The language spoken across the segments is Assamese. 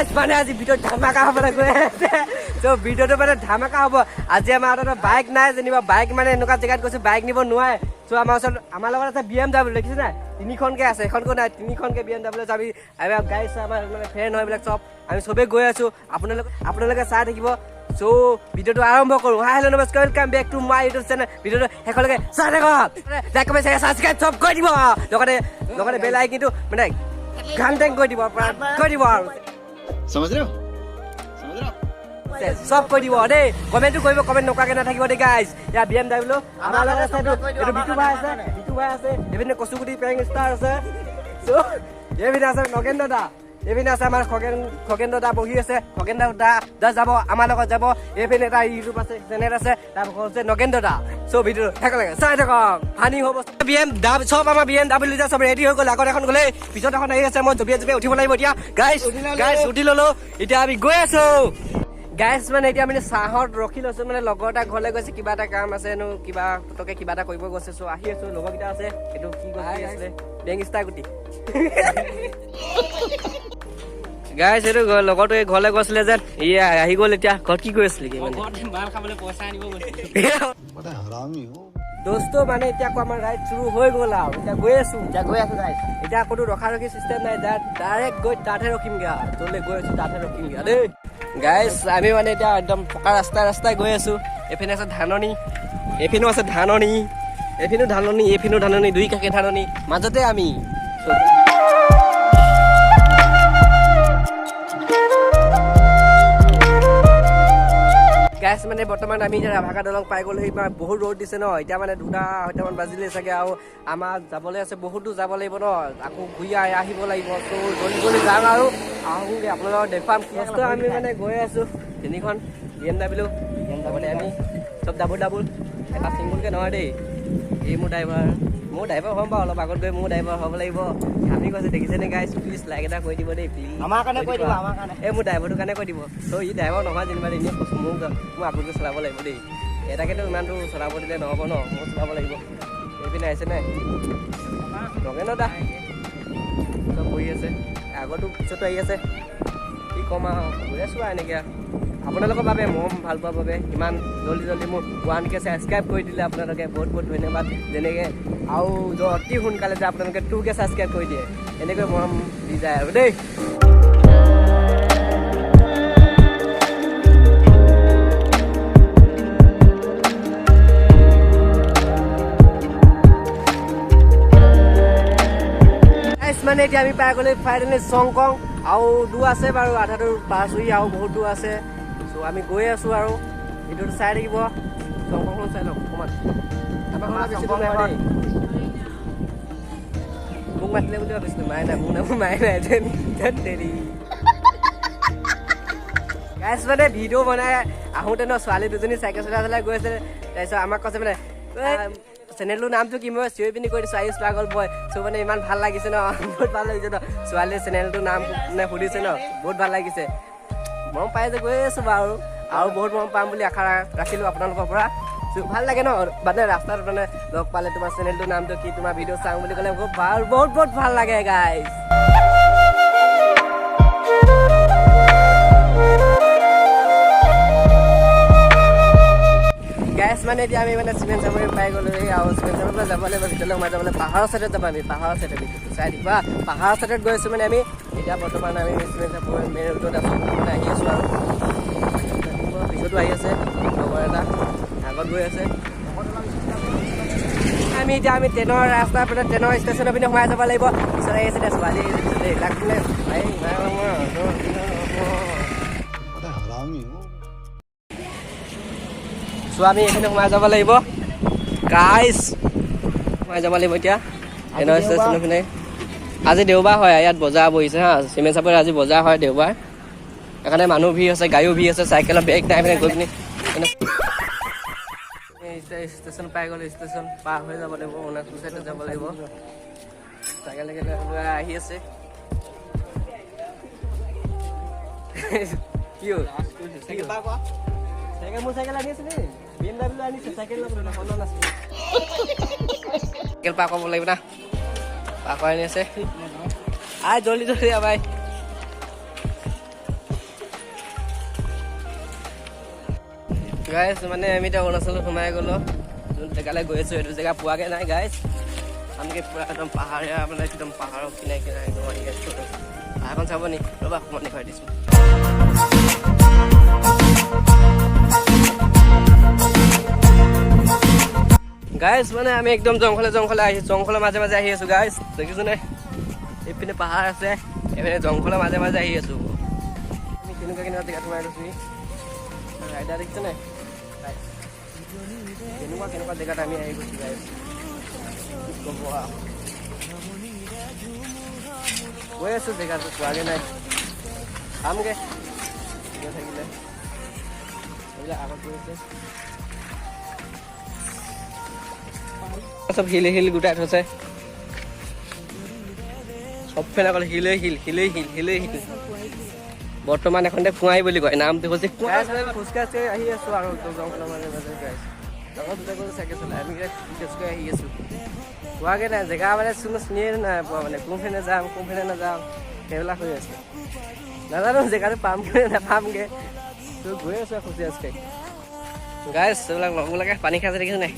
গাইজ, মানে আজি ভিডিঅ' ধামাকা হ'বলৈ গৈ আছে। চ' ভিডিঅ'টো মানে ধামাকা হ'ব। আজি আমাৰ হাতত বাইক নাই যেনিবা, বাইক মানে এনেকুৱা জেগাত গৈছোঁ, বাইক নিব নোৱাৰে। চ' আমাৰ ওচৰত, আমাৰ লগত আছে BMW, দেখিছে নাই? তিনিখনকৈ আছে, এখনকৈ নাই, তিনিখনকৈ BMW আছে। আমি গাড়ী আমাৰ মানে ফেন হয়, এইবিলাক চব আমি চবেই গৈ আছোঁ। আপোনালোকে চাই থাকিব। চ' ভিডিঅ'টো আৰম্ভ কৰোঁ। হাই, হেল্ল', নমস্কাৰ, welcome back to my YouTube channel. ভিডিঅ'টো শেষলৈকে চাই থাকক, লাইক, কমেণ্ট, শ্বেয়াৰ, ছাবস্ক্ৰাইব চব কৰি দিব। লগতে বেল আইকনটো মানে ঘান টেং কৰি দিব, কৰি দিব আৰু समझ रहे हो, समझ रहे हो आप? চব কৰি দিব দেই। কমেণ্টটো কৰিব, কমেণ্ট নকৰাকৈ নাথাকিব দেই গাইজ। ইয়াৰ BMW আমাৰ লগত আছে, এইটো বিটু ভাই আছে, বিটু ভাই আছে। এইপিনে কচুগুটি পেং ষ্টাৰ আছে। চ' এইপিনে আছে নগেন দাদা, এইপিনে আছে আমাৰ খগেন, খগেন দাদা বহি আছে। খগেন দাদা দা যাব, আমাৰ লগত যাব। এইপিনে এটা ইউটিউব আছে, চেনেল আছে, তাৰ হৈছে নগেন দাদা। চ' ভিডিঅ' একেলগে চাই থাকক, ফানি হ'ব। বি এম ডাব চব আমাৰ BMW চব ৰেডি হৈ গ'ল। আগত এখন গ'লে, পিছত এখন আহি আছে। মই জঁপিয়াই জঁপিয়াই উঠিব লাগিব এতিয়া। গাইজ, গাইজ, উঠি ল'লো, এতিয়া আমি গৈ আছো। গাইজ, মানে এতিয়া আমি চাহত ৰখি লৈছো, মানে লগৰ এটা ঘৰলৈ গৈছে, কিবা এটা কাম আছে হেনো, কিবা পটকে কিবা এটা কৰিব গৈছে। চ' আহি আছো, লগৰকেইটা আছে। এইটো কি গৈছে আছিলে, বেংষ্টাৰ গুটি। গাইজ, এইটো লগৰটোৱে ঘৰলৈ গৈছিলে যেন ই আহি গ'ল। এতিয়া ঘৰত কি কৰি আছিলে কি মানে? মাল খাবলৈ পইচা আনিব গৈছিলো। बड़ा हरामी हो। দোস্ত, মানে এতিয়া আকৌ আমাৰ ৰাইড চুৰু হৈ গ'ল আৰু এতিয়া গৈ আছো। এতিয়া গৈ আছো গাইজ। এতিয়া ক'তো ৰখা ৰখি চিষ্টেম নাই, ডাইৰেক্ট গৈ তাতহে ৰখিমগৈ আৰু য'লৈ গৈ আছো তাতহে ৰখিমগৈ আৰু দেই। গাইজ, আমি মানে এতিয়া একদম পকা ৰাস্তাই ৰাস্তাই গৈ আছো। এইপিনে আছে ধাননি, এইপিনেও আছে ধাননি, এইপিনেও ধাননি, এইপিনেও ধাননি, দুই কাষে ধাননি, মাজতে আমি। গাইজ, মানে বৰ্তমান আমি এতিয়া ৰাভাকা দলং পাই গ'লো। সেই বহুত ৰ'দ দিছে ন, এতিয়া মানে 2টা 2.5টামান বাজিলে চাগে আৰু আমাৰ যাবলৈ আছে, বহুত দূৰ যাব লাগিব ন, আকৌ ঘূৰি আহিব লাগিব। চ' জল্দি জল্দি যাম আৰু আহোঁগৈ, আপোনালোকক দেখুৱাম। দোস্ত, আমি মানে গৈ আছো তিনিখন BMW, লগতে আমি চব ডাবুল ডাবুল, এটা চিংগুলকৈ নহয় দেই। এই মোৰ ড্ৰাইভাৰ, মোৰ ড্ৰাইভাৰ হ'ম বাৰু, অলপ আগত গৈ মোৰ ড্ৰাইভাৰ হ'ব লাগিব। আমি কৈছে, দেখিছেনে গাইজ? প্লিজ লাইক এটা কৰি দিব দেই, প্লিজ। আমাৰ কাৰণে কৰি দিব, আমাৰ কাৰণে। এই মোৰ ড্ৰাইভাৰটোৰ কাৰণে কৈ দিব। চ' ই ড্ৰাইভাৰ নহয় যেনিবা, এনেই কৈছোঁ। মোক আগত গৈ চলাব লাগিব দেই। এটাকেতো ইমানটো চলাব দিলে নহ'ব ন, ময়ো চলাব লাগিব। এইপিনে আহিছে নাই নগেন দা, চব বহি আছে, আগতো পিছতো আহি আছে। কি ক'ম আৰু, গৈ আছোঁ আৰু এনেকৈ আপোনালোকৰ বাবে, মৰম ভাল পোৱাৰ বাবে ইমান জল্দি জল্দি মোৰ 1K subscribe কৰি দিলে আপোনালোকে, বহুত বহুত ধন্যবাদ। যেনেকৈ আৰু অতি সোনকালে যে আপোনালোকে 2K subscribe কৰি দিয়ে, এনেকৈ মৰম দি যায় আৰু দেই। Guys, মানে এতিয়া আমি পাই গ'লো ফাইনেলি চংকং। আৰু দূৰ আছে বাৰু, আধা দূৰ পাইছোহি, আৰু বহুত দূৰ আছে। চ' আমি গৈ আছো আৰু ভিডিঅ'টো চাই থাকিব। চংকংখন চাই লওক অকণমান। আমাৰ ঘৰৰ বেছি দূৰ নহয় দেই। মোক মাতিলে বুলি ভাবিছিলো, মায়ে নাই, মোৰ নাম মায়ে নাই যেন যেন দেৰি। গাইজ, মানে ভিডিঅ' বনাই আহোঁতে ন, ছোৱালী দুজনী চাইকেল চলাই চলাই গৈ আছে। তাৰপিছত আমাক কৈছে মানে, চেনেলটোৰ নামটো কি? মই চিঞৰি পিনি কৈ দিছোঁ, আয়ুষ পাগল বয়। চ' মানে ইমান ভাল লাগিছে ন, বহুত ভাল লাগিছে ন, ছোৱালীয়ে চেনেলটোৰ নাম মানে সুধিছে ন, বহুত ভাল লাগিছে। মৰম পাই যে গৈ আছোঁ বাৰু, আৰু বহুত মৰম পাম বুলি আশা ৰাখিলোঁ আপোনালোকৰ পৰা। চ' ভাল লাগে ন, মানে ৰাস্তাত মানে লগ পালে তোমাৰ চেনেলটোৰ নামটো কি, তোমাৰ ভিডিঅ' চাওঁ বুলি ক'লে বহুত ভাল, বহুত বহুত ভাল লাগে গাইজ। গাইজ, মানে এতিয়া আমি মানে চিমেণ্ট চাপৰি পাই গ'লো। এই আৰু চিমেণ্ট চাপৰিৰ পৰা যাব লাগিব ভিতৰলৈ সোমাই যাবলৈ, পাহাৰৰ চাইডত যাব আমি, পাহাৰৰ চাইডত ভিডিঅ'টো চাই থাকিবা। পাহাৰৰ চাইডত গৈ আছোঁ। মানে আমি এতিয়া বৰ্তমান আমি চিমেণ্ট চাপৰি মেইন ৰোডত আছোঁ, মানে আহি আছোঁ আৰু পিছতো আহি আছে লগৰ এটা, আগত গৈ আছে। আমি এতিয়া আমি ট্ৰেইনৰ ৰাস্তাৰ পিনে, ট্ৰেইনৰ ষ্টেচনৰ পিনে সোমাই যাব লাগিব। পিছত আহি আছে এতিয়া ছোৱালী এইবিলাক মানে। बड़ा हरामी हो। চ' আমি এইপিনে সোমাই যাব লাগিব গাইজ, সোমাই যাব লাগিব এতিয়া ট্ৰেইনৰ ষ্টেচনৰ পিনে। আজি দেওবাৰ হয়, ইয়াত বজাৰ বহিছে। হা, চিমেণ্ট চাপৰিত আজি বজাৰ হয় দেওবাৰ, সেইকাৰণে মানুহ ভিৰ আছে, গাড়ীও ভিৰ আছে, চাইকেলৰ ব্ৰেক নাই পিনে গৈ পিনি। ষ্টেচন পাই গ'লো, ষ্টেচন পাৰ হৈ যাব লাগিব, অৰুণাচল চাইডত যাব লাগিব। চাইকেল আহি আছে। কি হ'ল? চাইকেল, মোৰ চাইকেল আনি আছে নি? BMW আনিছে, চাইকেল নাছিল। চাইকেল পাৰ কৰিব লাগিব না, পাৰ কৰাই আনি আছে। আই, জল্দি জল্দি আ ভাই। গাইজ মানে আমি এতিয়া অৰুণাচলত সোমাই গ'লো। যোন জেগালৈ গৈ আছোঁ সেইটো জেগা পোৱাগৈ নাই গাইজ। আমি পূৰা একদম পাহাৰীয়া, মানে একদম পাহাৰৰ কিনাৰে কিনাৰে একদম আহি আছোঁ। পাহাৰখন চাব নি? ৰ'বা অকণমান দেখুৱাই দিছোঁ। গাইজ মানে আমি একদম জংঘলে জংঘলে আহি, জংঘলৰ মাজে মাজে আহি আছোঁ গাইজ। দেখিছেনে? এইপিনে পাহাৰ আছে, এইপিনে জংঘলৰ মাজে মাজে আহি আছোঁ। আমি কেনেকুৱা কেনেকুৱা জেগাত সোমাই গৈছোঁ। ৰাইডাৰ দেখিছেনে? কেনেকুৱা কেনেকুৱা জেগাত আমি আহি গৈছোঁ গাইজ, কি ক'ব। গৈ আছোঁ, জেগাটো পোৱাগৈ নাই, পামগৈ থাকিলে। এইবিলাক আগত গৈ আছে, চব শিলে শিল গোটাই থৈছে। চবফালে অকল শিলেই শিল, শিলেই শিল, শিলেই শিল। বৰ্তমান এখনতে কুঁৱাই বুলি কয়, নামটো হৈছে কুঁৱাই। খোজকাঢ়ি আহি আছোঁ আৰু জংঘলৰ মাজে মাজে গাইজ। লগত দুটা গ'ল চাইকেল চলাই, আমি খোজকাঢ়ি আহি আছোঁ। পোৱাগৈ নাই জেগা, মানে কোনো চিনিয়ে নাই পোৱা, মানে কোনফালে যাম কোনফালে নাযাম সেইবিলাক হৈ আছে। নাজানো জেগাটো পামগৈ নাপামগৈ, ত' গৈ আছোঁ খোজ কাঢ়ি গাইজ। এইবিলাক লগবিলাকে পানী খাইছে, দেখিছে নাই?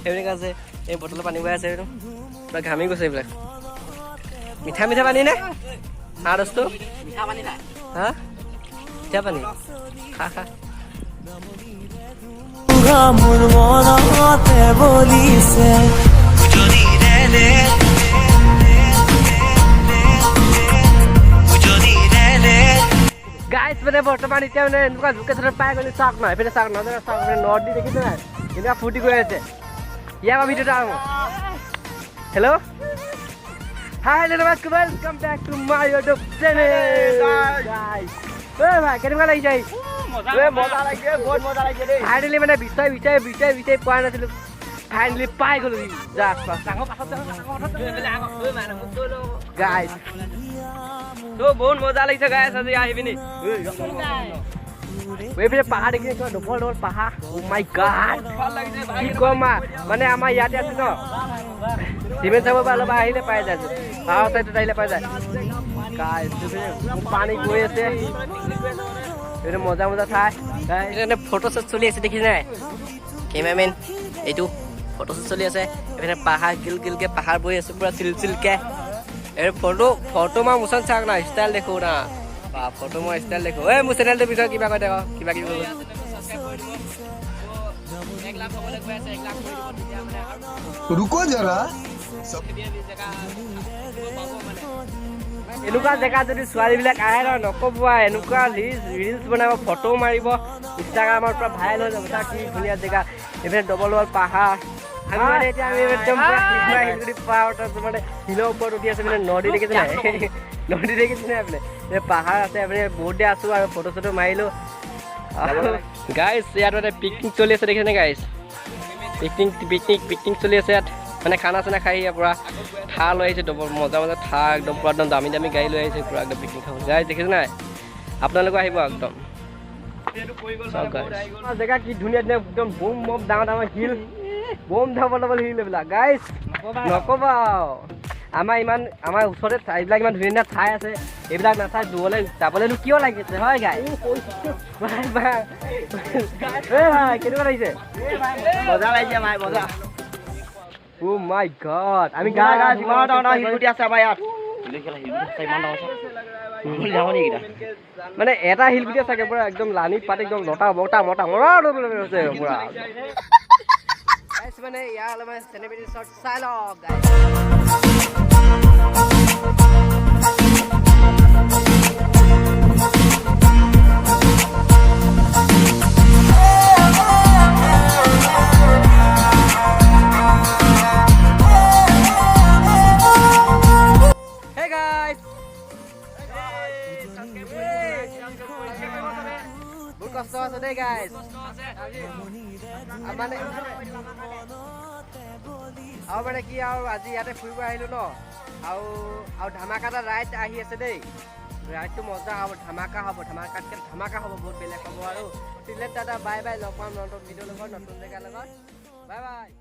সেইবিলাক আছে, এই বটলত পানী বৈ আছে, এইটো পুৰা ঘামি গৈছে। এইবিলাক মিঠা মিঠা পানী নে? হা দোস্ত, হা মিঠা পানী খা খা। মোৰ মনতে বলিছে। গাইজ মানে বৰ্তমান এতিয়া মানে এনেকুৱা লোকেশ্যনত পাই গ'লো। চাওক না এইফালে, চাওক নাজানো, চাওক মানে নদী দেখিছে নাই? কেনেকুৱা ফূৰ্তি কৰি আছে। ইয়াৰ পৰা ভিডিঅ'টো আৰম্ভ। হেল্ল' হাই, হেল্ল' নমস্কাৰ, welcome back to my YouTube channel guys. ঐ ভাই, কেনেকুৱা লাগিছে? মজা লাগিছে, বহুত মজা লাগিছে দেই। ফাইনেলি মানে বিচাৰি বিচাৰি বিচাৰি বিচাৰি পোৱা নাছিলো, ফাইনেলি পাই গ'লো। গাইজ বহুত মজা লাগিছে গাইজ আজি আহি পিনি। এইপিনে পাহাৰ দেখিছে? কিবা ডবল ডবল পাহাৰ। অ' মাই গড, কি ক'ম। মানে আমাৰ ইয়াতে আছে ন, চিমেণ্ট চাবৰ পৰা অলপ আহিলে পাই যায়, পাহাৰৰ চাইডত আহিলে পাই যায়। গাইজ পানী গৈ আছে, এইটো মজা মজা ঠাই। ফটো শ্বুট চলি আছে, দেখিছে নাই কেমেৰামেন? এইটো ফটো শ্বুট চলি আছে। এইপিনে পাহাৰ গিল গিলকে পাহাৰ বৈ আছে, পুৰা চিল চিলকে। এই ফটো ফটো মাৰ মোচন চাওক না, ষ্টাইল দেখো না বা, ফটো মই ষ্টাইল দেখো। এই মোৰ চেনেলটোৰ বিষয়ে কিবা কৈ থাক, কিবা কিবি। रुको जरा। এনেকুৱা জেগাত যদি ছোৱালীবিলাক আহে নহয়, নক'ব, এনেকুৱা ৰিলচ ৰিলচ বনাব, ফটো মাৰিব, ইনষ্টাগ্ৰামৰ পৰা ভাইৰেল হৈ যাব। চা কি ধুনীয়া জেগা, এইপিনে ডবল ডবল পাহাৰ। আমি মানে এতিয়া আমি একদম পুৰা শিলগুটি পাহাৰত, মানে শিলৰ ওপৰত উঠি আছে। মানে নদী দেখিছে নাই? নদী দেখিছে নাই? এইপিনে পাহাৰ আছে, এইপিনে বহুতে আছো আৰু ফটো চটো মাৰিলো গাইজ। ইয়াত মানে পিকনিক চলি আছে, দেখিছেনে গাইজ? পিকনিক পিকনিক পিকনিক চলি আছে ইয়াত। মানে খানা চানা খাই ইয়াৰ পৰা থাৰ লৈ আহিছে, ডবল মজা মজা থাৰ, একদম পূৰা একদম দামী দামী গাড়ী লৈ আহিছে, পূৰা একদম পিকনিক খাব। গাইজ দেখিছে নাই? আপোনালোকো আহিব একদম। জেগা কি ধুনীয়া ধুনীয়া, একদম বোম বম ডাঙৰ ডাঙৰ শিল, বোম ডাবল ডাবল শিল এইবিলাক গাইজ, নক'বা। আমাৰ ইমান আমাৰ ওচৰতে এইবিলাক ইমান ধুনীয়া ধুনীয়া ঠাই আছে, এইবিলাক নাচাই দূৰলৈ যাবলৈনো কিয় লাগিছে হয় গাইজ? ভাই ভাই, কেনেকুৱা লাগিছে? মজা লাগিছে ভাই, মজা। অ' মাই গড, আমি গা গা ইমান ডাঙৰ ডাঙৰ শিলগুটি আছে আমাৰ ইয়াত। মানে এটা শিলগুটি চাগে পুৰা একদম লানি পাতি একদম লতা বটা মতা মৰা পুৰা। মানে ইয়াৰ অলপমান চেলিব্ৰিটি শ্বট চাই লওক guys. Hey guys! বহুত কষ্ট আছে দেই গাইজ। মানে আৰু মানে কি আৰু আজি ইয়াতে ফুৰিব আহিলো ন, আৰু আৰু ধামাকা এটা ৰাইড আহি আছে দেই। ৰাইডটো মজা হ'ব, ধামাকা হ'ব, ধামাকাতকৈ ধামাকা হ'ব, বহুত বেলেগ হ'ব। আৰু till then tata, bye bye, লগ পাম নতুন ভিডিঅ'ৰ লগত, নতুন জেগাৰ লগত। Bye bye.